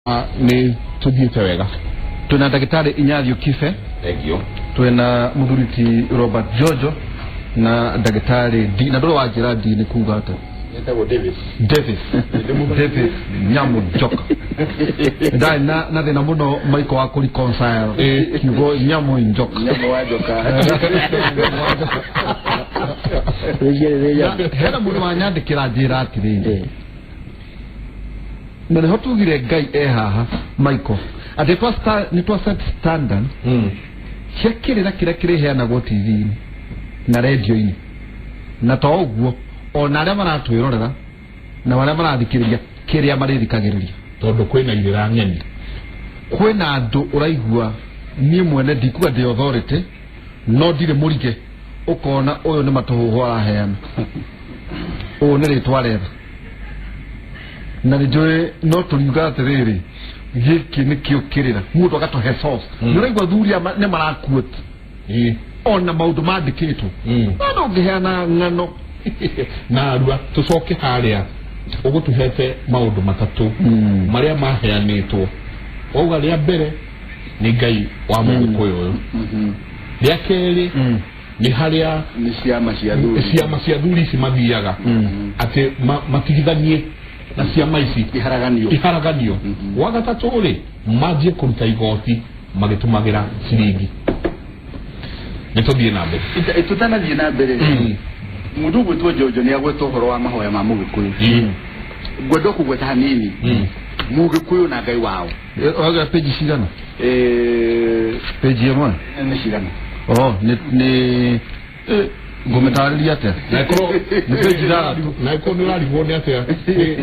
Nĩ tũthiĩte wega. Twĩna ndagĩtarĩ Inyathiũ Kibe. Thank you. Twĩna mũthuri ti Robert Jojo na ndagĩtarĩ D na ndũrĩ wanjĩra D nĩ kuga atĩa? Etagwo Davis. Davis, Davis Nyamu Njoka. Ndarĩ na thĩna mũno Michael wa kũ reconcile kiugo Nyamu Njoka. Nyamũ wa njoka. Hena mũndũ wanyandĩkĩra njĩra atĩrĩrĩ, na nĩho tugire Ngai e haha, Michael, atĩ nĩ twa set standard cia kĩrĩra kĩrĩa kĩrĩheanagwo TV-inĩ na radio-inĩ, na to ũguo, ona arĩa maratwĩrorera na arĩa marathikĩrĩria kĩrĩa marĩthikagĩrĩria. Tondũ kwĩna irĩra ng'eni. Kwĩna andũ ũraigua, niĩ mwene ndikuga ndĩ authority, no ndirĩ mũrige, ũkona ũyũ nĩ matũhũhũ araheana, ũyũ nĩ rĩtwa aretha, na nĩ njũĩ no tũriuga atĩrĩrĩ, gĩkĩ nĩkĩo kĩrĩra mũndũ agatũhe source. Nĩ ũraigua thuri aya nĩ marakuoti ona maũndũ mandĩkĩtwo, no ndũngĩheana ng'ano. Na arua tũcoke harĩa ũgũtũhete maũndũ matatũ marĩa maheanĩtwo. Wauga rĩa mbere nĩ Ngai wa mũgĩkũyũ ũyũ, rĩa kerĩ nĩ harĩa Nĩ ciama cia thuri. Ciama cia thuri ici mathiaga atĩ matigithanie na ciama ici. Iharaganio. Iharaganio. Wa gatatũ rĩ, manjie kũruta igoti magĩtũmagĩra ciringi. Nĩ tũthiĩ na mbere. Tũtanathiĩ na mbere, mũndũ ũgwĩtwo Njonjo nĩ agweta ũhoro wa mahoya ma mũgĩkũyũ. Ngwenda kũgweta hanini mũgĩkũyũ na Ngai wao. Waga peji cigana? Peji ĩmwe. Nĩ cigana? Oh, nĩ ngũmĩtarĩria atĩa? Na ĩkorwo Nĩ peji 6. Na ĩkorwo nĩ ũrarigwo nĩ atĩa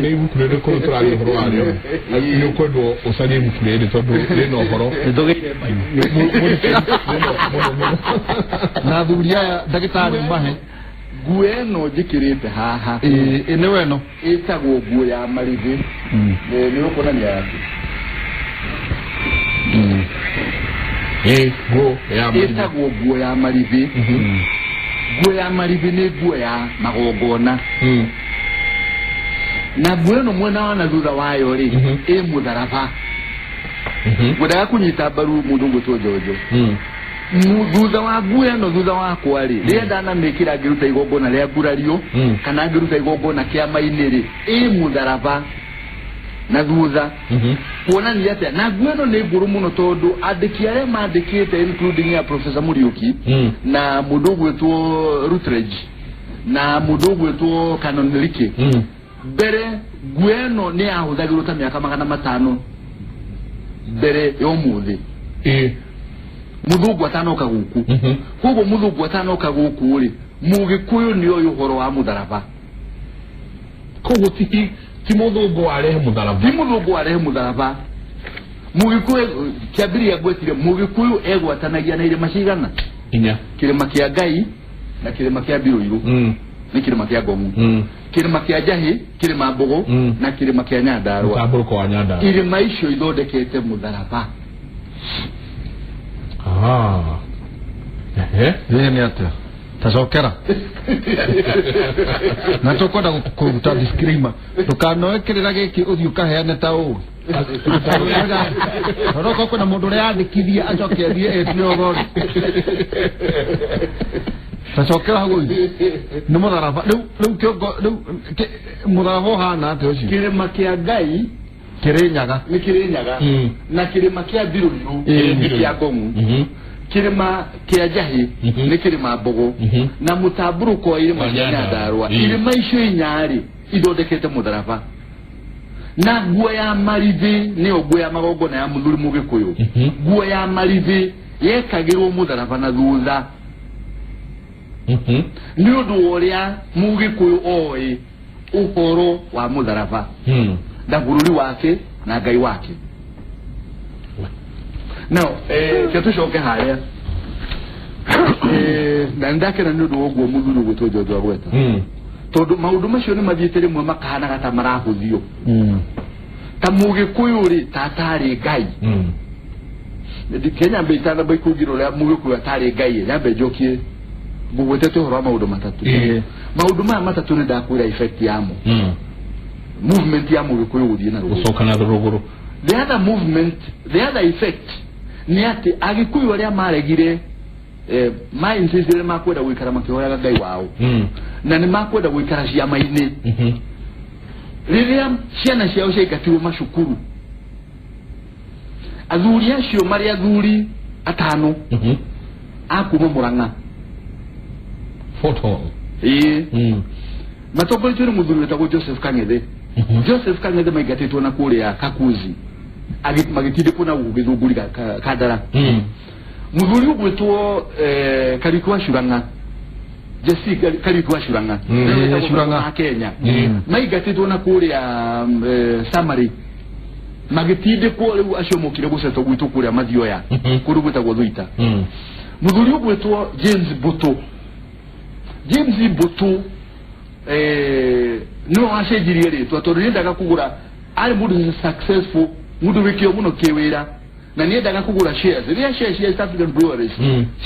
nĩ ibuku rĩrĩkũ tũraria ũhoro warĩo, nĩ ũkwendwo ũcarie ibuku rĩrĩ tondũ rĩna ũhoro mũno mũno. Na athuri aya, ndagĩtarĩ, mahe Nguo ĩno njĩkĩrĩte haha ĩ nĩ weno. Ĩtagwo nguo ya marithĩ. Nĩ ũkuonania yaku. Ĩ nguo ya marima. Ĩtagwo nguo ya marithĩ. Nguo ya marithĩ nĩ nguo ya magongona, na nguo ĩno mwena wa na thutha wayo rĩ, ĩ mũtharaba. Ngwendaga kũnyita mbaru mũndũ ũgwĩtwo Njonjo. Thutha wa nguo ĩno, thutha wakwa rĩ, rĩrĩa ndanamĩkĩra ngĩruta igongona rĩa ngurario kana ngĩruta igongona kĩama-inĩ rĩ, ĩ mũtharaba na thutha, kuonania atĩa? Na nguo ĩno nĩ ngũrũ mũno, tondũ andĩki arĩa mandĩkĩte, including ya Professor Muriuki na mũndũ ũgwĩtwo Rutledge na mũndũ ũgwĩtwo Canon Leakey, mbere nguo ĩno nĩ yahũthagĩrwo ta mĩaka 500 mbere ya ũmũthĩ, mũthũngũ atanoka gũkũ. Koguo mũthũngũ atanoka gũkũ rĩ, mũgĩkũyũ nĩ oĩ ũhoro wa mũtharaba. Koguo ti mũthũngũ warehe mũtharaba. Ti mũthũngũ warehe mũtharaba. Mũgĩkũyũ, kĩambĩrĩria ngwetire, mũgĩkũyũ egwatanagia na irĩma cigana? 4. Kĩrĩma kĩa Ngai na kĩrĩma kĩa Mbirũirũ, nĩ kĩrĩma kĩa Ngong'u, kĩrĩma kĩa Njahĩ, kĩrĩma Mbũgũ, na kĩrĩma kĩa Nyandarũa. Mũtambũrũko wa Nyandarũa. Irĩma icio ithondekete mũtharaba. Ah. Ehe. Ĩ nĩ atĩa? Tacokera na tũkwenda kũruta disclaimer, ndũkanoe kĩrĩra gĩkĩ ũthiĩ ũkaheane ta ũũ, tondũ okorwo kwĩna mũndũ ũrĩa yandĩkithia acoke athiĩ etio ũthori. Tacokera hau ũyũ nĩ mũtharaba rĩu kĩongo rĩu mũtharaba ũhana atĩa ũcio? Kĩrĩma kĩa Ngai. Kĩrĩnyaga. Nĩ Kĩrĩnyaga. Na kĩrĩma kĩa Mbirũirũ nĩ kĩa Ngong'u. Kĩrĩma kĩa Njahĩ nĩ kĩrĩma Mbũgũ, na mũtambũrũko wa irĩma Wa cia Nyandarũa. Nyandarũa. Irĩma icio 4 rĩ, ithondekete mũtharaba, na nguo ya marithĩ nĩyo nguo ya magongona ya mũthuri mũgĩkũyũ. Nguo ya marithĩ yekagĩrwo mũtharaba na thutha nĩ ũndũ wa ũrĩa mũgĩkũyũ oĩ ũhoro wa mũtharaba na bũrũri wake na Ngai wake. Now ke tũcoke harĩa, na nĩndakena nĩ ũndũ wa ũguo mũthuri ũgwĩtwo Njonjo agweta, tondũ maũndũ macio nĩ mathiĩte rĩmwe makahanaga ta marahũthio, ta mũgĩkũyũ rĩ, ta atarĩ Ngai. Kenya nyambe itanamba ikũngira ũrĩa mũgĩkũyũ atarĩ Ngai, nyambe njokie ngũgwetete ũhoro wa maũndũ matatũ. Maũndũ maya matatũ nĩ ndakwĩra effect yamo, movement ya mũgĩkũyũ gũthiĩ na rũgũrũ. Gũcoka na rũgũrũ. The other movement, the other effect nĩ atĩ Agĩkũyũ arĩa maregire, mainsistire makwenda gũikara makĩhoyaga Ngai wao na nĩ makwenda gũikara ciama-inĩ. Rĩrĩa ciana ciao ciaingatirwo macukuru, athuri acio marĩ athuri atano a kuma Murang'a. Fort Hall. Ĩĩ, matongoretio nĩ mũthuri wĩtagwo Joseph Kang'ethe. Joseph Kang'ethe maingatĩtwo na kũrĩa Kakuzi, magĩtindĩkwo na gũkũ Gĩthũngũri Kandara. Mũthuri ũgwĩtwo Kariuki wa Curang'a, Jesse Kariuki wa Curang'a, nĩwe wĩtagwo Curang'a. wa Kenya, maingatĩtwo na kũrĩa Samari, magĩtindĩkwo. Rĩu acio mokire gũcetwo gwitũ kũrĩa Mathioya, kũndũ gwĩtagwo Thuita. Mũthuri ũgwĩtwo James Mbutu, James Mbutu, nĩwe wacenjirie rĩtwa tondũ nĩendaga kũgũra, arĩ mũndũ successful, mũndũ wĩ kĩo mũno kĩwĩra, na nĩendaga kũgũra shares. Rĩrĩa shares cia East African Breweries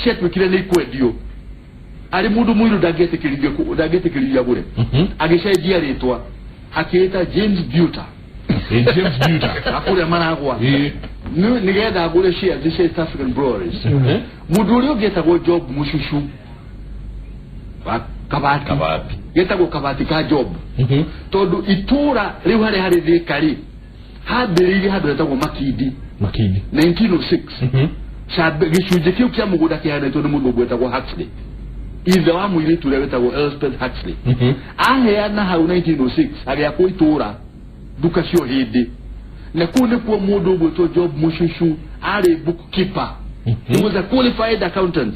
ciatuĩkire nĩ ikwendio, arĩ mũndũ mũirũ ndangĩetĩkĩririo agũre. Agĩcenjia rĩtwa, akĩĩta James Buter. James Buter. Akũrĩa Maragwa, nĩgetha agũre shares cia East African Breweries. Mũndũ ũrĩa ũngĩ etagwo Job Mũcucu wa Kabati. Kabati. Getagwo Kabati ka Job, tondũ itũra rĩu harĩa harĩ Thĩka rĩ, hambĩrĩirie handũ hetagwo Makindi. Makindi. 1906. Gĩcunjĩ kĩu kĩa mũgũnda kĩheanĩtwo nĩ mũthũngũ wetagwo Huxley, ithe wa mũirĩtu ũrĩa wetagwo Elspeth Huxley. Aheana hau 1906, agĩakwo itũra nduka cio hĩndĩ, na kũu nĩkuo mũndũ ũgwĩtwo Job Mũcucu arĩ bookkeeper. He was a qualified accountant,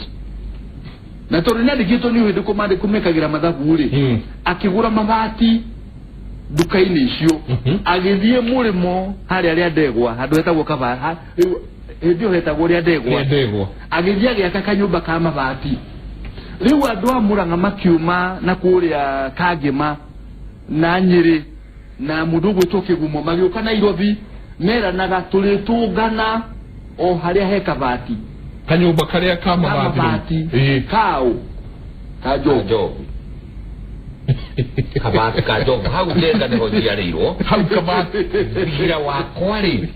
na tondũ nĩ andĩkĩtwo nĩ hĩndĩ kũmekagĩra mathabu rĩ, akĩgũra mabati nduka-inĩ icio, agĩthiĩ mũrĩmo harĩa rĩa Ndegwa, handũ hetagwo Kaba, rĩu hĩndĩ ĩyo hetagwo rĩa Ndegwa. Rĩa Ndegwa. Agĩthiĩ agĩaka kanyũmba ka mabati. Rĩu andũ a Mũrang'a makiuma na kũrĩa Kangĩma na Nyĩrĩ na mũndũ ũgwĩtwo Kĩgumo, magĩũka Nairobi, meranaga tũrĩtũngana o harĩa he Kabati. Kanyũmba karĩa ka ka mabati. Mabati. Kaũ ka Job. Job. Kabati ka Job hau Thĩka nĩho njiarĩirwo. Hau Kabati. Thigira wakwa rĩ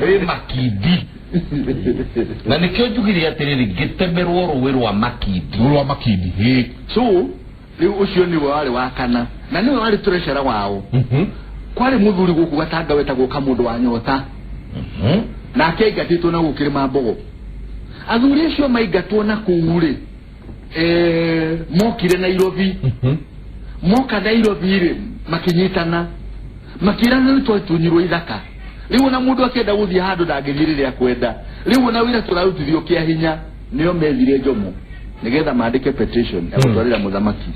wĩ Makindi, na nĩkĩo njugire atĩrĩrĩ, ngĩtemerwo rũĩ rwa Makindi. Rwa Makindi. So rĩu ũcio nĩwe warĩ wa kana na nĩwe warĩ treasurer wao. Kwarĩ mũthuri gũkũ Gatanga wetagwo Kamũndũ wa Nyota, nake aingatĩtwo na gũkĩrĩ Mbogo. Athuri acio maingatwo na kũu rĩ, mokire Nairobi. Moka Nairobi rĩ, makĩnyitana, makĩrana nĩ twatunyirwo ithaka. Rĩu ona mũndũ akĩenda gũthiĩ handũ ndangĩthiĩ rĩrĩa akwenda. Rĩu ona wĩra tũrarutithio kĩa hinya. Nĩo methire Njomo nĩgetha mandĩke petition ya gũtwarĩra mũthamaki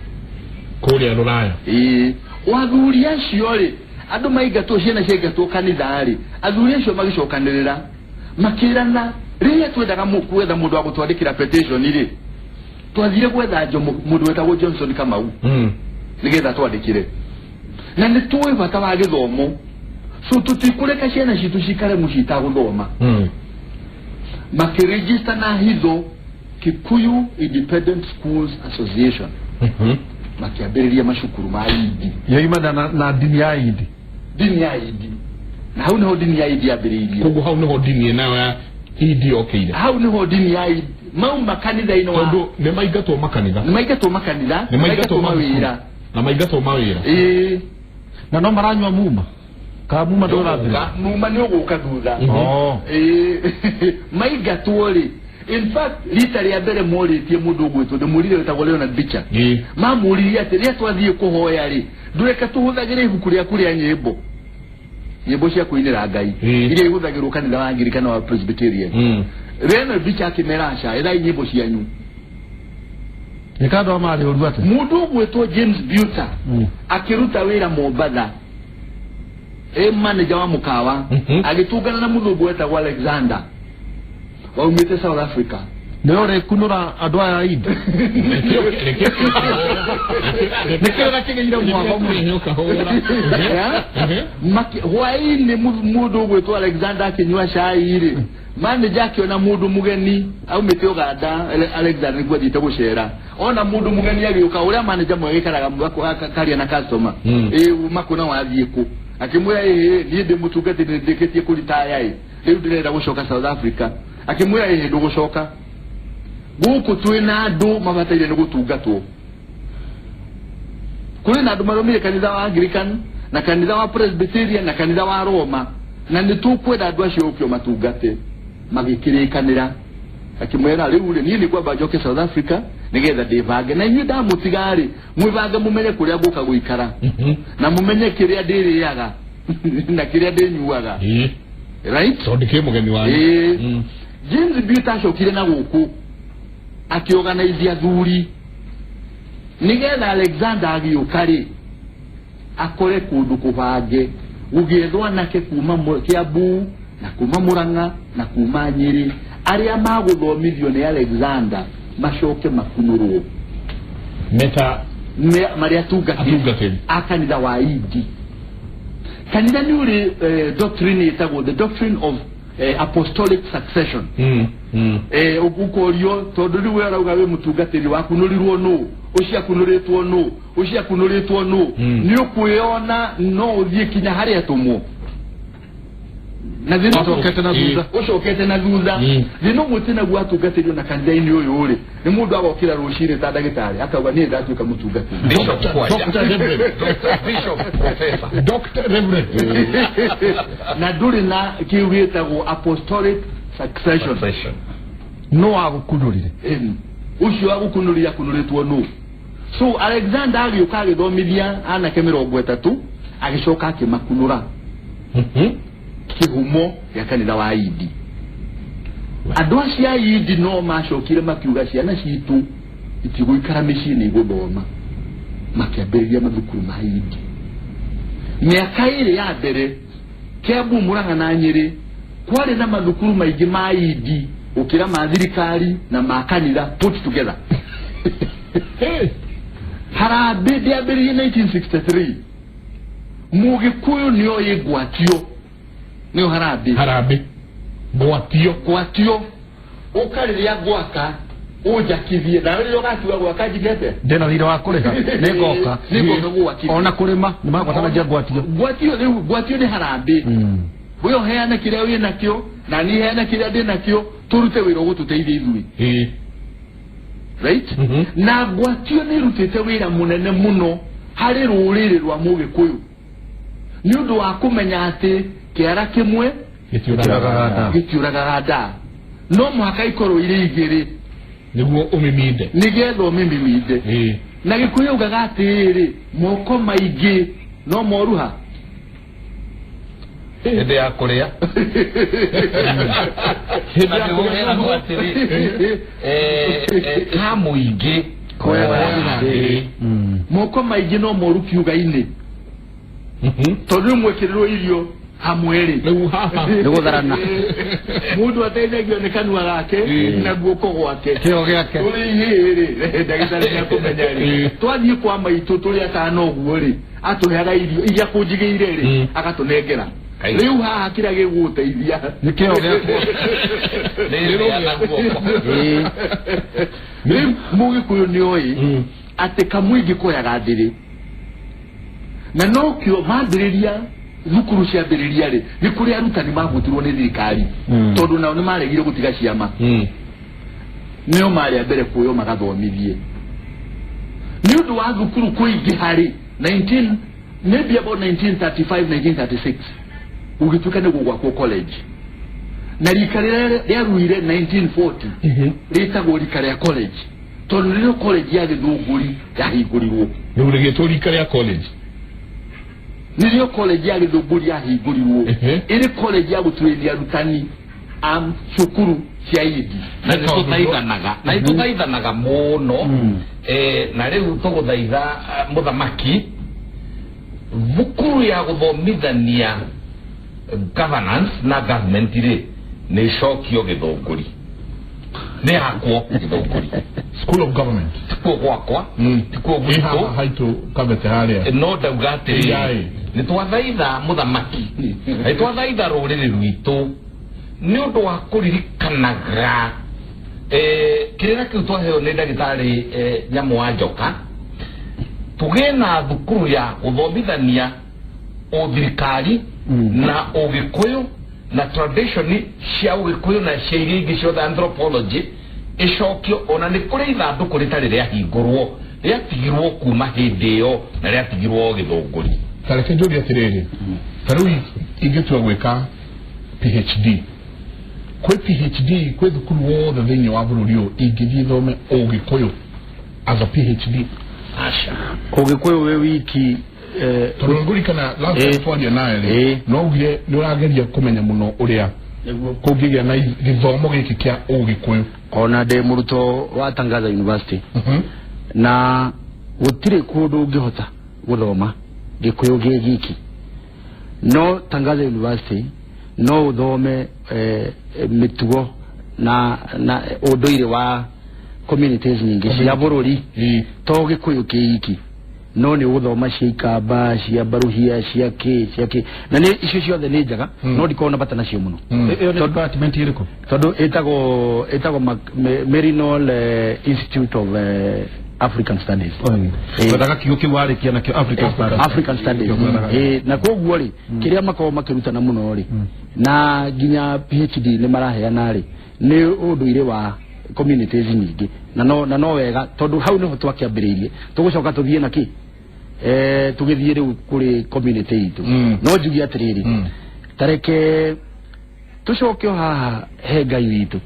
kũrĩa Rũraya. Ĩĩ, athuri acio rĩ, andũ maingatwo, ciana ciaingatwo kanitha rĩ, athuri acio magĩcokanĩrĩra, makĩrana rĩrĩa twendaga gwetha mũndũ wa gũtwandĩkĩra petition rĩ, twathire gwetha Njomo, mũndũ wetagwo Johnson Kamau, nĩgetha twandĩkĩre, na nĩ tũĩ bata wa gĩthomo, so tũtikũreka ciana citũ cikare mũciĩ itagũthoma. Makĩregister na hitho Kikuyu Independent Schools Association, makĩambĩrĩria macukuru ma Indi. Yoimana na ndini ya Indi. Ndini ya Indi, na hau niho ndini ya Indi yambĩrĩirie. Koguo hau niho ndini nayo ya Indi yokĩire. Hau niho ndini ya Indi mauma kanitha-inĩ wa Tondũ nĩ maingatwo makanitha. Nĩ maingatwo makanitha. Nĩ maingatwo mawĩra. Na maingatwo mawĩra. Ĩĩ. Na no maranyua muma ka muma ndũrathira. Muma nĩ ũgũka thutha. Oh. Ĩĩ, maingatwo rĩ, in fact rita rĩa mbere morĩtie mũndũ ũgwĩtwo ndĩmũrire wĩtagwo Leonard Bicha. Mamũririe atĩ rĩrĩa twathiĩ kũhoya rĩ, ndũreke tũhũthagĩre ibuku rĩaku rĩa nyĩmbo, nyĩmbo cia kũinĩra Ngai iria ihũthagĩrwo kanitha wa Angirikana wa Presbyterian. Leonard Bicha akĩmera, aca, ĩrai nyĩmbo cianyu. Nĩ kandũ a marĩ ũru atĩ Mũndũ ũgwĩtwo James Buter akĩruta wĩra Mombatha ĩ manager wa mũkawa, agĩtũngana na mũthũngũ wetagwo Alexander waumĩte South Africa. Nĩ ũrĩkunũra andũ aya Indi, nĩkĩo gakĩgĩire mwago mũno. Hwaĩ-inĩ mũndũ ũgwĩtwo Alexander akĩnyua cai rĩ, manager akĩona mũndũ mũgeni aumĩte Uganda. Alexander nĩguo athiĩte gũcera, ona mũndũ mũgeni agĩũka, ũrĩa manager mwega ikaraga karia na customer, ĩ uma kũ na wathiĩ kũ? Akĩmwĩra, ĩhĩ, niĩ ndĩ mũtungatĩri, nĩ ndĩkĩtie kũritaya ĩ, rĩu ndĩrenda gũcoka South Africa. Akĩmwĩra, ĩhĩ, ndũgũcoka gũkũ, twĩna andũ mabataire nĩ gũtungatwo. Kũrĩ na andũ marũmire kanitha wa Anglican na kanitha wa Presbyterian na kanitha wa Roma, na nĩ tũkwenda andũ acio ũkĩo matungate. Magĩkĩrĩkanĩra. Akĩmwĩra, rĩu rĩ, niĩ nĩ ngwamba njoke South Africa nĩgetha ndĩbange na inyuĩ. Ndamũtiga rĩ, mwĩbange, mũmenye kũrĩa ngũka gũikara na mũmenye kĩrĩa ndĩrĩaga na kĩrĩa ndĩnyuaga. Right. Tondũ ndikĩ mũgeni wanyu. Ĩĩ. James Biut acokire na gũkũ, akĩorganize athuri nĩgetha Alexander agĩũka rĩ, akore kũndũ kũbange, gũgĩethwo anake kuma Kiambu na kuma Murang'a na kuma Nyĩrĩ, arĩa magũthomithio nĩ Alexander, macoke makunũrwo meta marĩ atungatĩri atungatĩri a kanitha wa Indi. Kanitha nĩ ũrĩ doctrine ĩtagwo the doctrine of apostolic succession. Ũkorio, tondũ rĩu we ũrauga wĩ mũtungatĩri, wakunũrirwo nũ? Ũcio akunũrĩtwo nũ? Ũcio akunũrĩtwo nũ? Nĩ ũkwĩona no ũthiĩ kinya harĩa atũmwo na thĩna Ũcokete na thutha. Ũcokete na thutha. Thĩna ũmwe tĩnaguo atungatĩrio na kanitha-inĩ ũyũ rĩ, nĩ mũndũ agokĩra rũcinĩ ta ndagĩtarĩ akauga, niĩ ndatuĩka mũtungatĩri. Bishop Kwaya. Dr. Reverend. Dr. Bishop, Professor. Dr. Reverend. Na ndũrĩ na kĩu gĩtagwo apostolic succession. Succession. No agũkunũrire? Ĩni. Ũcio agũkunũria akunũrĩtwo nũ? So Alexander agĩũka, agĩthomithia anake 30, agĩcoka akĩmakunũra. Kĩhumo gĩa kanitha wa Indi. Andũ acio a Indi no macokire makiuga, ciana citũ itigũikara mĩciĩ, nĩ igũthoma. Makĩambĩrĩria mathukuru ma Indi. Mĩaka 2 ya mbere, Kiambu, Murang'a na Nyĩrĩ kwarĩ na mathukuru maingĩ ma Indi gũkĩra ma thirikari na ma kanitha put together. Hey. Harambĩ ndĩambĩrĩirie 1963. Mũgĩkũyũ nĩoĩ ngwatio, nĩyo harambĩ. Harambĩ, ngwatio. Ngwatio, ũka rĩrĩa ngwaka ũnjakithie, nawe rĩrĩa ũgatua gwaka njigete. Ndĩna thirĩ wa kũrĩha, nĩ ngoka. Nĩ ngoka gwakithia. Ona kũrĩma nĩ magwatanagia ngwatio. Ngwatio, rĩu ngwatio nĩ harambĩ. We ũheane kĩrĩa wĩ nakĩo na niĩ heane kĩrĩa ndĩ nakĩo, tũrute wĩra ũgũtũteithia ithuĩ. Right. Na ngwatio nĩ ĩrutĩte wĩra mũnene mũno harĩ rũrĩrĩ rwa Mũgĩkũyũ, nĩ ũndũ wa kũmenya atĩ kĩara kĩmwe gĩtiũragaga nda. Gĩtiũragaga nda. No mũhaka ikorwo irĩ igĩrĩ nĩguo ũmiminde. Nĩgetha ũmĩmiminde. Na Gĩkũyũ ugaga atĩrĩrĩ, moko maingĩ no moruha. Hĩndĩ ya kũrĩa. Hĩndĩ ya Na nĩguo kũrĩa. heragwo atĩrĩ, ka mũingĩ. Koyaga. Moko maingĩ no moru kiuga-inĩ, tondũ rĩu mwĩkĩrĩrwo irio hamwe rĩ, rĩu haha nĩ gũtharana. Mũndũ ateithagio nĩ kanua gake na guoko gwake. Kĩo gĩake. Tũrĩ ihĩĩ rĩ, ndagĩtarĩ nĩakũmenya rĩ, twathiĩ kwa maitũ tũrĩ atano ũguo rĩ, atũheaga irio iria kũnjigĩire rĩ, agatũnengera. Kai. Rĩu haha kĩrĩa gĩgũgũteithia nĩ kĩo gĩakwa. Nĩ rĩa na guoko. Rĩu Mũgĩkũyũ nĩoĩ atĩ kamũingĩ koyaga ndĩrĩ, na nokĩo mambĩrĩria thukuru ciambĩrĩria rĩ, nĩ kũrĩ arutani mabutirwo nĩ thirikari, tondũ nao nĩ maregire gũtiga ciama. Nĩo marĩ a mbere kuoywo magathomithie. Nĩ ũndũ wa thukuru kũingĩha rĩ, 19 maybe about 1935, 1936, gũgĩtuĩka nĩ gũgwakwo college, na rika rĩrĩa rĩaruire 1940 rĩtagwo rika rĩa college, tondũ nĩrĩo college ya Gĩthũngũri yahingũrirwo. Rĩu rĩgĩtwo rika rĩa college. Nĩrĩo college ya Gĩthũngũri yahingũrirwo, ĩrĩ college ya gũturĩria arutani a cukuru cia Indi. Na nĩ tũthaithanaga, na nĩ tũthaithanaga mũno. Na rĩu tũgũthaitha mũthamaki, thukuru ya gũthomithania governance na government rĩ, nĩ icokio Gĩthũngũri, nĩ yakwo Gĩthũngũri. School of Government. Tikuo gwakwa, tikuo ĩ haha gwitũ. Haitũ Kabete harĩa. No ndauga atĩrĩrĩ, Ĩyaĩ. nĩ twathaitha mũthamaki, nĩ twathaitha rũrĩrĩ rwitũ nĩ ũndũ wa kũririkanaga kĩrĩra kĩu twaheo nĩ ndagĩtarĩ nyamũ wa njoka, tũgĩe na thukuru ya gũthomithania. Ũthirikari na Ũgĩkũyũ na tradition cia Ũgĩkũyũ na cia iria ingĩ ciothe, anthropology ĩcokio. Ona nĩ kũrĩ ithandũkũ rĩtarĩ rĩahingũrwo, rĩatigirwo kuma hĩndĩ ĩyo na rĩatigirwo Gĩthũngũri. Tareke njũrie atĩrĩrĩ, ta rĩu ingĩtua gwĩka PhD, kwĩ PhD, kwĩ thukuru wothe thĩinĩ wa bũrũri ũyũ ingĩthiĩ thome Ũgĩkũyũ as a PhD? Aca. Ũgĩkũyũ wĩ wiki Tondũ ngũrikana last time twaria nawe rĩ, no ugire nĩ ũrageria kũmenya mũno ũrĩa kũngĩgĩa na gĩthomo gĩkĩ kĩa Ũgĩkũyũ. Ona ndĩ mũrutwo wa Tangaza University, na gũtirĩ kũndũ ũngĩhota gũthoma Gĩkũyũ gĩ giki no Tangaza University. No ũthome mĩtugo na ũndũire wa communities nyingĩ cia bũrũri, to Gĩkũyũ kĩiki, no nĩ ũgũthoma cia Ikamba, cia Baruhia, cia kĩ, cia kĩ, na nĩ icio ciothe nĩ njega, no ndikoragwo na bata nacio mũno. Ĩyo nĩ department ĩrĩkũ? Tondũ ĩtagwo Marinol Institute of African Studies. Wendaga kiugo kĩu warĩkia nakĩo, African Studies. African Studies. Na koguo rĩ, kĩrĩa makoragwo makĩrutana mũno rĩ, na nginya PhD nĩ maraheana rĩ, nĩ ũndũire wa communities nyingĩ, na no wega, tondũ hau nĩho twakĩambĩrĩirie. Tũgũcoka tũthiĩ na kĩ, tũgĩthiĩ rĩu kũrĩ community itũ. No njuge atĩrĩrĩ, tareke tũcoke o haha he Ngai witũ.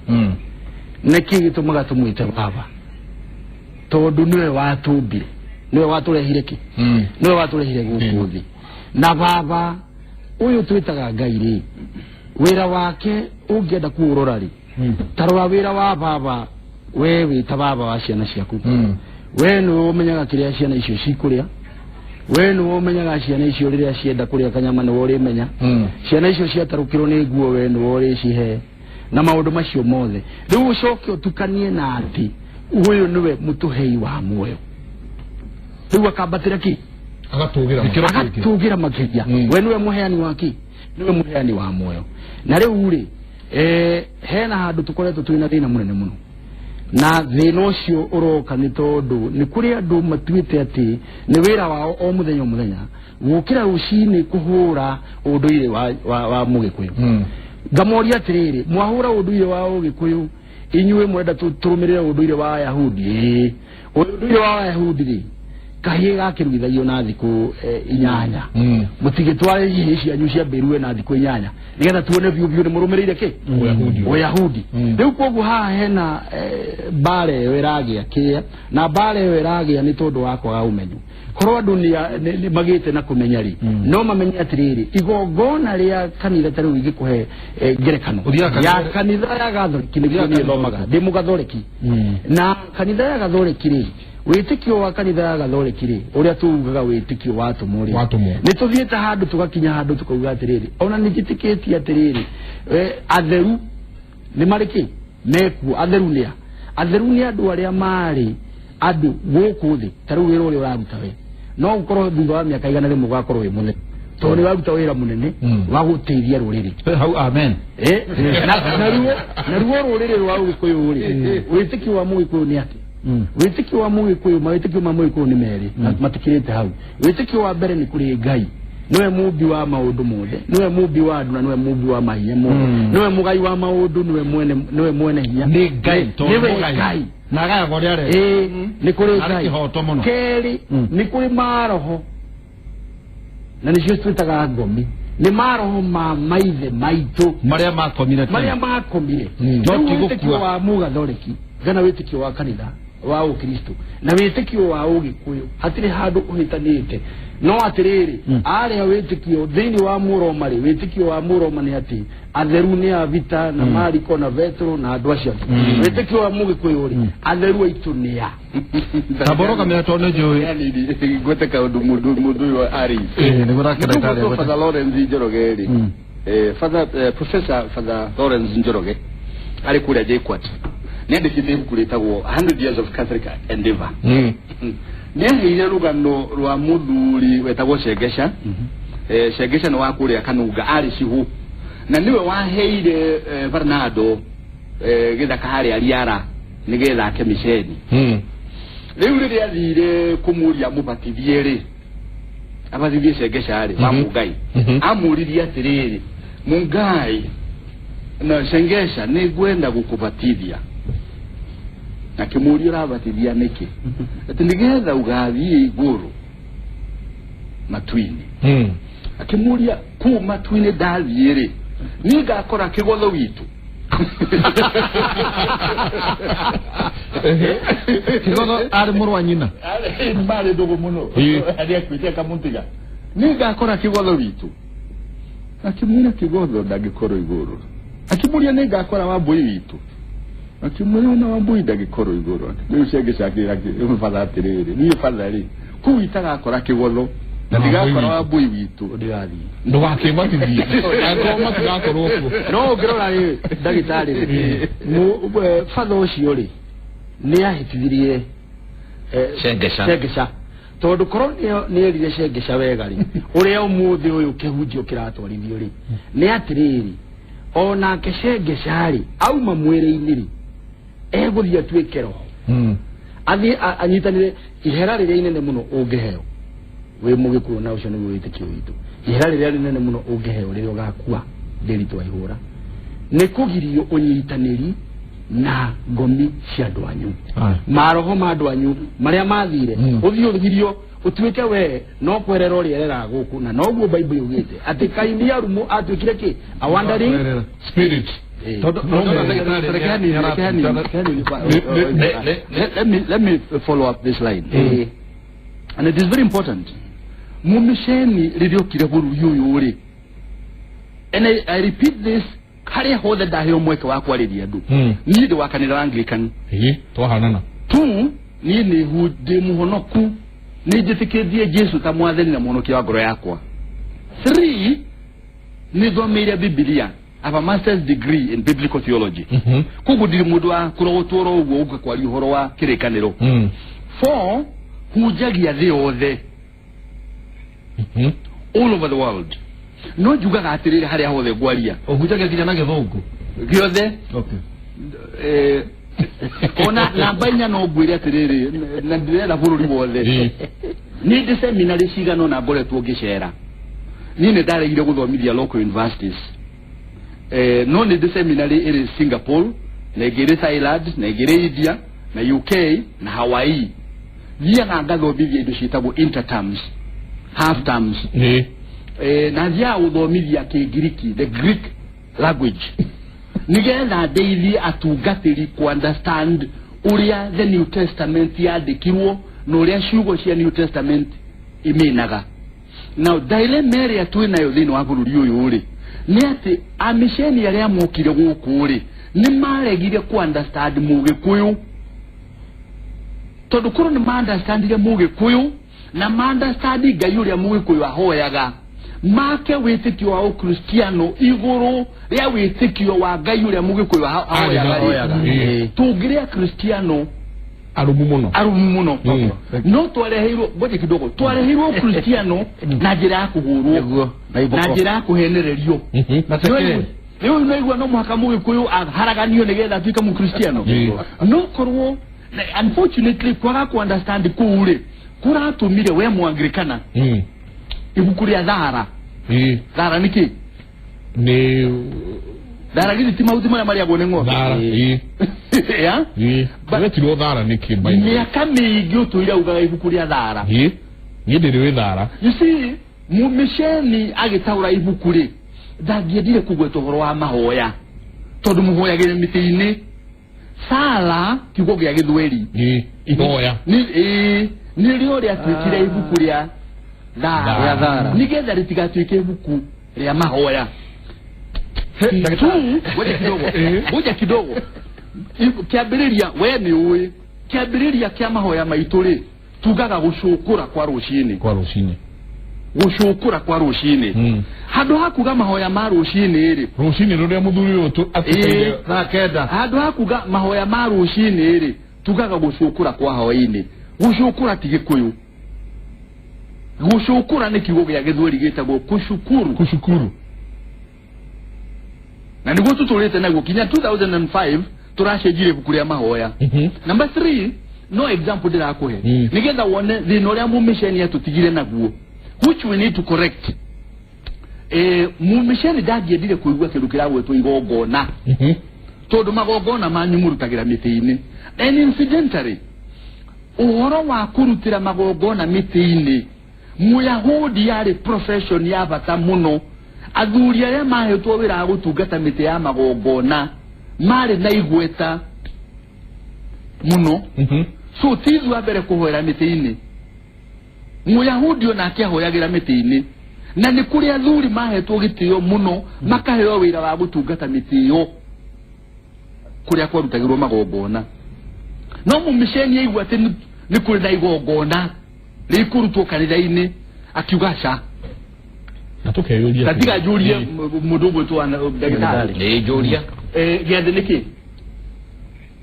Nĩkĩ gĩtũmaga tũmwĩte baba? Tondũ nĩwe watũmbire, nĩwe watũrehire kĩ, nĩwe watũrehire gũkũ thĩ. Na baba ũyũ twĩtaga Ngai rĩ, wĩra wake ũngĩenda kuũrora rĩ, ta rora wĩra wa baba. We wĩ ta baba wa ciana ciaku, we nĩwe ũmenyaga kĩrĩa ciana icio cikũrĩa, we nĩwe ũmenyaga ciana icio rĩrĩa cienda kũrĩa kanyama, nĩwe ũrĩmenya ciana icio ciatarũkĩrwo nĩ nguo, we nĩwe ũrĩcihe, na maũndũ macio mothe. Rĩu ũcoke ũtukanie na atĩ ũyũ nĩwe mũtũhei wa muoyo. Rĩu akambatĩra kĩ? Agatũgĩra. Gĩkĩro kĩngĩ. Agatũgĩra makĩria. We nĩwe mũheani wa kĩ? Nĩwe mũheani wa muoyo. Na rĩu rĩ, hena handũ tũkoretwo twĩna thĩna mũnene mũno, na thĩna ũcio ũroka nĩ tondũ nĩ kũrĩ andũ matuĩte atĩ nĩ wĩra wao o mũthenya o mũthenya gũkĩra rũcinĩ kũhũra ũndũire wa Mũgĩkũyũ. Ngamoria atĩrĩrĩ, mwahũra ũndũire wa Ũgĩkũyũ, inyuĩ mwenda tũrũmĩrĩre ũndũire wa Ayahudi? Ĩĩ, ũndũire wa Ayahudi rĩ, kahĩĩ gakĩruithagio na thikũ 8. Mũtigĩtware ihĩĩ cianyu ciambĩrue na thikũ 8 nĩgetha tuone biũ biũ nĩ mũrũmĩrĩire kĩ? Ũyahudi. Ũyahudi. Rĩu koguo haha hena mbara ĩyo ĩragĩa kĩa, na mbara ĩyo ĩragĩa nĩ tondũ wa kwaga ũmenyo. Korwo andũ nĩ magĩte na kũmenya rĩ, no mamenye atĩrĩrĩ, igongona rĩa kanitha, ta rĩu ingĩkũhe ngerekano Ũthiaga kanitha- ya kanitha ya Gathoreki, nĩguo niĩ thomaga, ndĩ Mũgathoreki. Na kanitha ya Gathoreki rĩ, wĩtĩkio wa kanitha ya Gathoreki rĩ, ũrĩa tuugaga wĩtĩkio wa atũmwo rĩ, Watũmwo. nĩ tũthiĩte handũ tũgakinya handũ tũkauga atĩrĩrĩ, ona nĩ njĩtĩkĩtie atĩrĩrĩ, atheru nĩ marĩ kĩ mekuo. Atheru nĩ a? Atheru nĩ andũ arĩa marĩ andũ gũkũ thĩ. Ta rĩu wĩra ũrĩa ũraruta we, no ũkorwo thutha wa mĩaka 100 ũgakorwo wĩ mũtheru, tondũ nĩ waruta wĩra mũnene wa gũteithia rũrĩrĩ. Hau amen. Na ruo rũrĩrĩ rwa Ũgĩkũyũ rĩ, wĩtĩkio wa Mũgĩkũyũ nĩ atĩ wĩtĩkio wa Mũgĩkũyũ, mawĩtĩkio ma Mũgĩkũyũ nĩ merĩ na matikĩrĩte hau. Wĩtĩkio wa mbere nĩ kũrĩ Ngai, nĩwe mũmbi wa maũndũ mothe, nĩwe mũmbi wa andũ, na nĩwe mũmbi wa mahinya mothe, nĩwe mũgai wa maũndũ, nĩwe mwene hinya. Nĩ Ngai tondũ Nĩwe mũgai. Ngai. Na agayaga ũrĩa arenda. Ĩĩ, nĩ kũrĩ Arĩ Ngai. kĩhoto mũno. Kerĩ, nĩ kũrĩ maroho, na nĩcio twĩtaga ngomi, nĩ maroho ma maithe maitũ marĩa makomire tene. Marĩa makomire. No Rĩu ti wĩtĩkio gũkua. wa Mũgathoreki kana wĩtĩkio wa kanitha wa Ũkristo na wĩtĩkio wa Ũgĩkũyũ hatirĩ handũ ũhĩtanĩte. No atĩrĩrĩ, arĩa wĩtĩkio thĩinĩ wa Mũroma rĩ, wĩtĩkio wa Mũroma nĩ atĩ atheru nĩ a Vita na Mariko na Vetro na andũ acio angĩ. Wĩtĩkio wa Mũgĩkũyũ rĩ, atheru aitũ nĩ a? Tamboro kamenya tondũ nĩ njũĩ. Ngwete kaũndũ mũndũ ũyũ arĩ Ĩĩ, nĩguo ndakenda ndagĩtarĩ agwete. Father Lawrence Njoroge rĩ, Father Professor Father Lawrence Njoroge arĩ kũrĩa JKUAT, nĩ andĩkĩte ibuku rĩtagwo 100 Years of Catholic Endeavor. Nĩ aheire rũgano rwa mũthuri wetagwo Shengesha. Shengesha nĩ wa kũrĩa Kanunga, arĩ cihũ, na nĩwe waheire Bernardo gĩthaka harĩa Riara nĩgetha ake miceni. Rĩu rĩrĩa athire kũmũria mũbatithie rĩ, Abatithie Shengesha rĩ, wa Mũngai, amũririe atĩrĩrĩ, "Mũngai na Shengesha, nĩ ngwenda gũkũbatithia." Akĩmũria, "Ũrabatithia nĩkĩ?" Atĩ nĩgetha ũgathiĩ igũrũ matu-inĩ. Akĩmũria, "Kũu matu-inĩ ndathiĩ rĩ, niĩ ngakora kĩgotho witũ?" Kĩgotho arĩ mũrũ wa nyina. Marĩ ndũgũ mũno. Arĩa akuĩte akamũtiga. "Niĩ ngakora kĩgotho witũ?" Akĩmwĩra, "Kĩgotho ndangĩkorwo igũrũ." Akĩmũria, "Nĩ ngakora Wambũi witũ?" Akĩmwĩra, "Ona Wambũi ndangĩkorwo igũrũ." Rĩu cengecakĩra batha atĩrĩrĩ, "Niĩ batha rĩ, kũu itagakora kĩgotho na ndigakora Wambũi witũ, Ndĩrathiĩ. Ndũgakĩbatithie angĩkorwo matigakorwo kuo. No ũngĩrora rĩ, ndagĩtarĩ rĩ, batha ũcio rĩ, nĩ ahĩtithirie Shengesha. Shengesha, tondũ korwo nĩ erire Shengesha wega rĩ, ũrĩa ũmũthĩ ũyũ kĩhunjio kĩratwarithio rĩ, nĩ atĩrĩrĩ, onake Shengesha rĩ, auma mwĩrĩ-inĩ rĩ, egũthiĩ atuĩke roho, athiĩ anyitanĩre ihera rĩrĩa inene mũno ũngĩheo wĩ Mũgĩkũyũ, na ũcio nĩguo wĩtĩkio witũ. Ihera rĩrĩa rĩnene mũno ũngĩheo rĩrĩa ũgakua ndĩritũ wa ihũra nĩ kũgirio ũnyitanĩri na ngomi cia andũ anyu, maroho ma andũ anyu marĩa mathire, ũthiĩ ũgirio ũtuĩke we no kwerera ũrĩerera gũkũ. Na noguo Bible yugĩte atĩ Kaini arumu atuĩkire kĩ? A wandering Kwerera. Spirit. Tondũ Reke hanini, reke hanini, reke hanini. Let me follow up this line. And it is very important. Mumisheni rĩrĩa okire bũrũri ũyũ rĩ, and I repeat this harĩa hothe ndaheo mweke wa kwarĩria andũ, niĩ ndĩ wa kanitha wa Anglican. Ĩ twahanana. Tu niĩ nĩ ndĩ mũhonoku, nĩ njĩtĩkĩtie Jesu ta mwathani na mũhonokia wa ngoro yakwa. Three, nĩ thomeire Bibilia. I have a master's degree in biblical theology. Koguo ndirĩ mũndũ wa kũrogotwo oro ũguo ũka kwaria ũhoro wa kĩrĩkanĩro. Four, hunjagia thĩ yothe, all over the world. No njugaga atĩrĩrĩ, harĩa hothe ngwaria, Ũhunjagia nginya na Gĩthũngũ? Gĩothe. Okay. Ona namba 4, no ngwĩre atĩrĩrĩ, na ndĩrera bũrũri wothe, nĩ ndĩ seminary cigana ona ngoretwo ngĩcera. Niĩ nĩ ndaregire gũthomithia local universities, no nĩ ndĩ seminary ĩrĩ Singapore, na ĩngĩ ĩrĩ Thailand, na ĩngĩ ĩrĩ India, na UK, na Hawaii. Thiaga ngathomithia indo ciĩtagwo interterms, half terms, na thiaga gũthomithia Kĩngiriki, the Greek language, nigetha ndeithie atungatĩri ku understand ũrĩa the New Testament yandĩkirwo na ũrĩa ciugo cia New Testament iminaga. Now, dilemma ĩrĩa twĩ nayo thĩinĩ wa bũrũri ũyũ rĩ, nĩ atĩ amisheni arĩa mokire gũkũ rĩ, nĩ maregire ku understand Mũgĩkũyũ, tondũ korwo nĩ ma-understandire Mũgĩkũyũ na ma-understand Ngai ũrĩa Mũgĩkũyũ ahoyaga, make wĩtĩkio wa Ũkristiano igũrũ rĩa wĩtĩkio wa Ngai ũrĩa Mũgĩkũyũ ahoyaga rĩ, tũngĩrĩ Akristiano Arumu mũno. Arumu mũno. No twareheirwo, ngoja kidogo, twareheirwo Ũkristiano na njĩra ya kũhũrwo, Nĩguo, na na iboko. njĩra ya kũhenererio. Na tekee. Rĩu naigua no mũhaka Mũgĩkũyũ aharaganio nĩgetha atuĩke Mũkristiano. No korwo unfortunately kwaga ku understand kũu rĩ, kũratũmire we Mũanglikana, ibuku rĩa thara. Thara nĩ kĩ? Nĩ Thara githĩ ti mahuti marĩa marĩagwo nĩ ng'ombe? Thara, ĩ. Ya. Ĩ wetirwo thara nĩkĩ, by the way? Mĩaka mĩingĩ ũtũire ugaga ibuku rĩa thara. Ĩ niĩ ndĩrĩ wĩ thara. You see, mũmĩceni agĩtaũra ibuku rĩ, ndangĩendire kũgweta ũhoro wa mahoya, tondũ mũhoyagĩre mĩtĩ-inĩ. Sala kiugo gĩa Gĩthweri. Ĩ ihoya. Nĩ ĩĩ, nĩrĩo rĩatuĩkire ibuku rĩa thara. Rĩa thara. Nĩgetha rĩtigatuĩke ibuku rĩa mahoya. Tu, ngoja kidogo, ngoja kidogo. Kĩambĩrĩria, we nĩ ũĩ kĩambĩrĩria kĩa mahoya maitũ rĩ, tugaga gũcũkũra kwa rũcinĩ. Kwa rũcinĩ. Gũcũkũra kwa rũcinĩ. Handũ ha kuga mahoya ma rũcinĩ rĩ, Rũcinĩ rũrĩa mũthuri ũyũ atũteire. 9:00. Handũ ha kuga mahoya ma rũcinĩ rĩ, tugaga gũcũkũra kwa hwaĩ-inĩ. Gũcũkũra ti Gĩkũyũ. Gũcũkũra nĩ kiugo gĩa Gĩthweri gĩtagwo kushukuru. Kushukuru. Na nĩguo tũtũrĩte naguo kinya 2005 tũracenjire ibuku rĩa mahoya. Number 3, no example ndĩrakũhe, nĩgetha wone thĩna ũrĩa mũmĩceni atũtigire naguo. Which we need to correct. Mumiceni ndangĩendire kũigua kĩndũ kĩragwetwo igongona, tondũ magongona manyu mũrutagĩra mĩtĩ-inĩ. And incidentally, ũhoro wa kũrutĩra magongona mĩtĩ-inĩ, Mũyahudi yarĩ profession ya bata mũno. Athuri arĩa mahetwo wĩra wa gũtungata mĩtĩ ya magongona marĩ na igweta mũno. So ti ithuĩ a mbere kũhoera mĩtĩ-inĩ. Mũyahudi onake ahoyagĩra mĩtĩ-inĩ, na nĩ kũrĩ athuri mahetwo gĩtĩo mũno, makaheo wĩra wa gũtungata mĩtĩ ĩyo kũrĩa kwarutagĩrwo magongona. No mũmiceni aigua atĩ nĩ kũrĩ na igongona rĩkũrutwo kanitha-inĩ, akiuga ca. Na tukeyuria. Na tiga njũrie mũndũ ũgwĩtwo ndagĩtarĩ. Nĩ njũria. Gĩathĩ nĩ kĩ?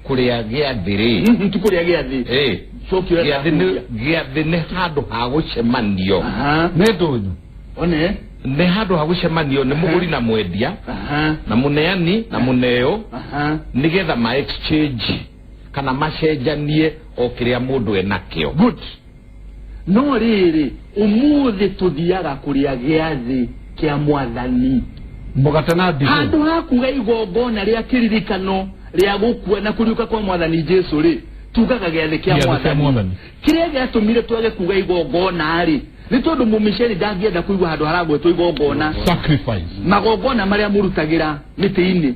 Kũrĩa gĩathĩ rĩ? Ti kũrĩa gĩathĩ. Cokio. Gĩathĩ nĩ handũ ha gũcemanio. Nĩ ndũnyũ. One. Nĩ handũ ha gũcemanio nĩ mũgũri na mwendia, na mũneani na mũneo, nĩgetha ma exchange kana macenjanie o kĩrĩa mũndũ enakĩo. Good. No rĩrĩ, ũmũthĩ tũthiaga kũrĩa gĩathĩ kĩa Mwathani. Mũgate na ndibei. Handũ ha kuga igongona rĩa kĩririkano rĩa gũkua na kũriũka kwa Mwathani Jesu rĩ, tugaga gĩathĩ kĩa Gĩathĩ kĩa Mwathani. Mwathani. Kĩrĩa gĩatũmire twage kuga igongona rĩ, nĩ tondũ mũmiceni ndangĩenda kũigua handũ haragwetwo igongona. Sacrifice. Magongona marĩa mũrutagĩra mĩtĩ-inĩ,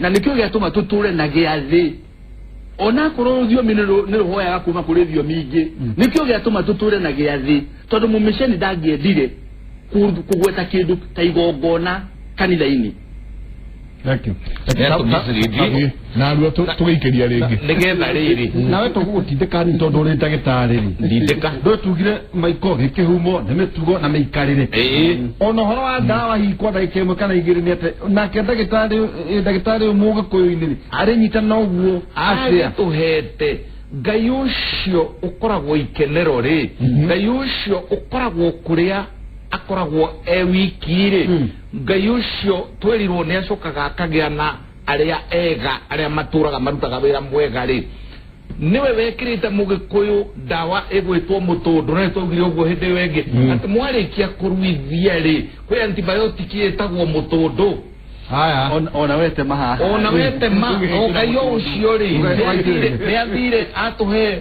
na nĩkĩo gĩatũma tũtũre na gĩathĩ, onakorwo rũthiomi nĩ rũhoyaga kuma kũrĩ thiomi ingĩ. Nĩkĩo gĩatũma tũtũre na gĩathĩ, tondũ mũmiceni ndangĩendire kũgweta kĩndũ ta igongona kanitha-inĩ. Thank you. Nĩatũmicirithie. Narua tũgĩikĩria rĩngĩ. Nĩgetha rĩrĩ. Nawe tũgũgũtindĩka nĩ tondũ ũrĩ ndagĩtarĩ rĩ. Ndindĩka. Ndũ tugire maiko gĩkĩhumo nĩ mĩtugo na mĩikarĩre. Ona ũhoro wa ndawa hihi kwa ndagĩka ĩmwe kana igĩrĩ nĩ atĩ nake ndagĩtarĩ, ndagĩtarĩ ũyũ mũgĩkũyũ-inĩ rĩ, arĩnyita na ũguo atĩa? Agĩtũhete Ngai ũcio ũkoragwo ikenero rĩ, Ngai ũcio ũkoragwo kũrĩa akoragwo e wiki rĩ, Ngai ũcio twerirwo nĩ acokaga akagĩa na arĩa ega, arĩa matũraga marutaga wĩra mwega rĩ, nĩwe wekĩrĩte mũgĩkũyũ ndawa ĩgwĩtwo mũtũndũ. Na nĩtwaugire ũguo hĩndĩ ĩyo ĩngĩ atĩ mwarĩkia kũruithia rĩ, kwĩ antibiotic ĩtagwo mũtũndũ. Haya. Ona wetema haha. Ona wetema o Ngai o ũcio rĩ, nĩ athire atũhe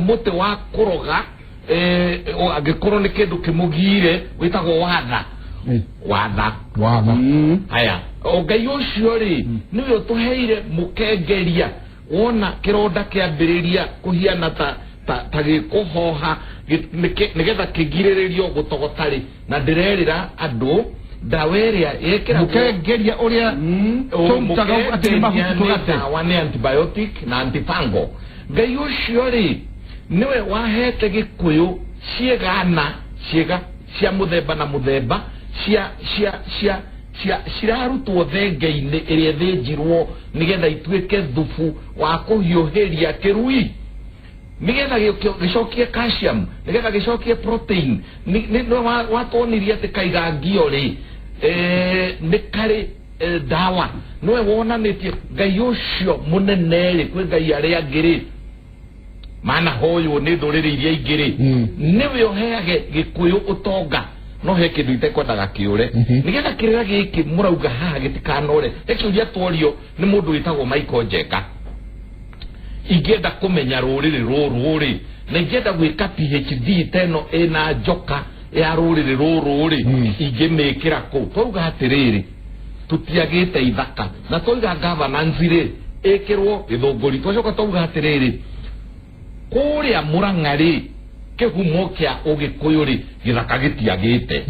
mũtĩ wa kũroga, angĩkorwo nĩ kĩndũ kĩmũgire, wĩtagwo watha. Watha. Watha. Haya, o Ngai ũcio rĩ, nĩwe ũtũheire mũkengeria. Wona kĩronda kĩambĩrĩria kũhiana ta gĩkũhoha, nĩgetha kĩgirĩrĩrio gũtogota rĩ, na ndĩrerĩra andũ ndawa ĩrĩa yekĩragwo. Mũkengeria ũrĩa tũrutaga atĩ nĩ mahuti Mũkengeria nĩ tũgate. ndawa, nĩ antibiotic na antifungal. Ngai ũcio rĩ, nĩwe wahete gĩkũyũ ciĩgana ciĩga cia mũthemba na mũthemba cia cia cia cia cirarutwo thenge-inĩ ĩrĩa ĩthĩnjirwo nĩgetha ituĩke thubu wa kũhiũhĩria kĩrui, nĩgetha gĩcokie calcium, nĩgetha gĩcokie protein. Nĩ watwonirie atĩ kaigangio rĩ, nĩ karĩ ndawa. Nĩwe wonanĩtie Ngai ũcio mũnene rĩ, kwĩ ngai arĩa angĩ rĩ manahoywo nĩ ndũrĩrĩ iria ingĩ rĩ, nĩwe ũheage gĩkũyũ ũtonga. No he kĩndũ itekwendaga kĩũre, nĩgetha kĩrĩra gĩkĩ mũrauga haha gĩtikanore. He kĩũria tworio nĩ mũndũ wĩtagwo Michael Njenga. Ingĩenda kũmenya rũrĩrĩ rũrũ rĩ, na ingĩenda gwĩka PhD ta ĩno ĩna njoka ya rũrĩrĩ rũrũ rĩ, ingĩmĩkĩra kũ? Twauga atĩrĩrĩ, tũtiagĩte ithaka, na twauga governance rĩ, ĩkĩrwo gĩthũngũri. Twacoka twauga atĩrĩrĩ, kũrĩa Mũrang'a rĩ, kĩhumo kĩa ũgĩkũyũ rĩ, gĩthaka gĩtiagĩte.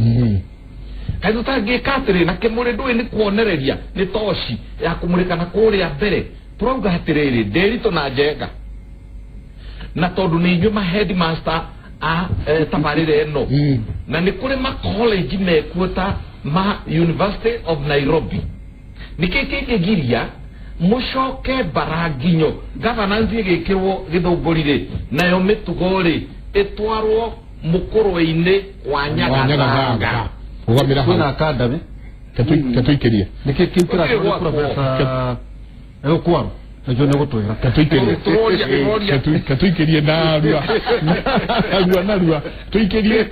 Kaĩ tũtangĩka atĩrĩ na kĩmũrĩ ndũĩ nĩ kuonereria nĩ toci ya kũmũrĩka na kũrĩa mbere? Tũrauga atĩrĩrĩ, Ndĩritũ na Njenga, na tondũ nĩ inyuĩ ma headmaster a tabarĩra ĩno, na nĩ kũrĩ ma college mekuo ta ma University of Nairobi, nĩkĩ kĩngĩgiria mũcoke Mbaranginyo, governance ĩgĩkĩrwo gĩthũngũri rĩ, nayo mĩtugo rĩ ĩtwarwo mũkũrwe-inĩ wa Nyagathanga? Rũgamĩra Kwĩna hau. Academy. Ketũikĩrie. Nĩkĩ kĩu kĩratwarwo Gũtirĩ gwakwo. Professor Gũkwarwo. Nacio nĩ gũtwĩra. Katũikĩrie. Tũroria, tũroria. Katũikĩrie narua narua narua tũikĩrie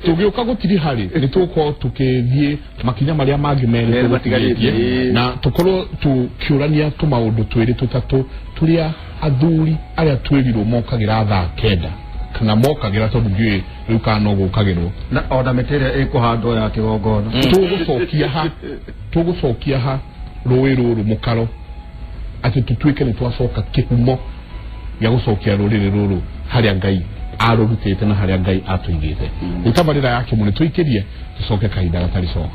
tũgĩũka gũtiri harĩ nĩ tũgũkorwo tũkĩthiĩ makinya marĩa mangĩ merĩ Merĩ matigarĩte. tũgũkinyĩtie na tũkorwo tũkĩũrania tũmaũndũ twĩrĩ tũtatũ tũrĩa athuri arĩa twĩrirwo mokagĩra thaa kenda kana mokagĩra tondũ ndiũĩ rĩu kana no gũkagĩrwo. Na ona mĩtĩ ĩrĩa ĩkũhandwo ya kĩgongona. Tũgũcokia ha, tũgũcokia ha rũĩ rũrũ mũkaro atĩ tũtuĩke nĩ twacoka kĩhumo gĩa gũcokia rũrĩrĩ rũrũ harĩa Ngai arũrutĩte na harĩa Ngai atũigĩte. Nĩ tabarĩra ya kĩmũnĩ, tũikĩrie tũcoke kahinda gatarĩ coka.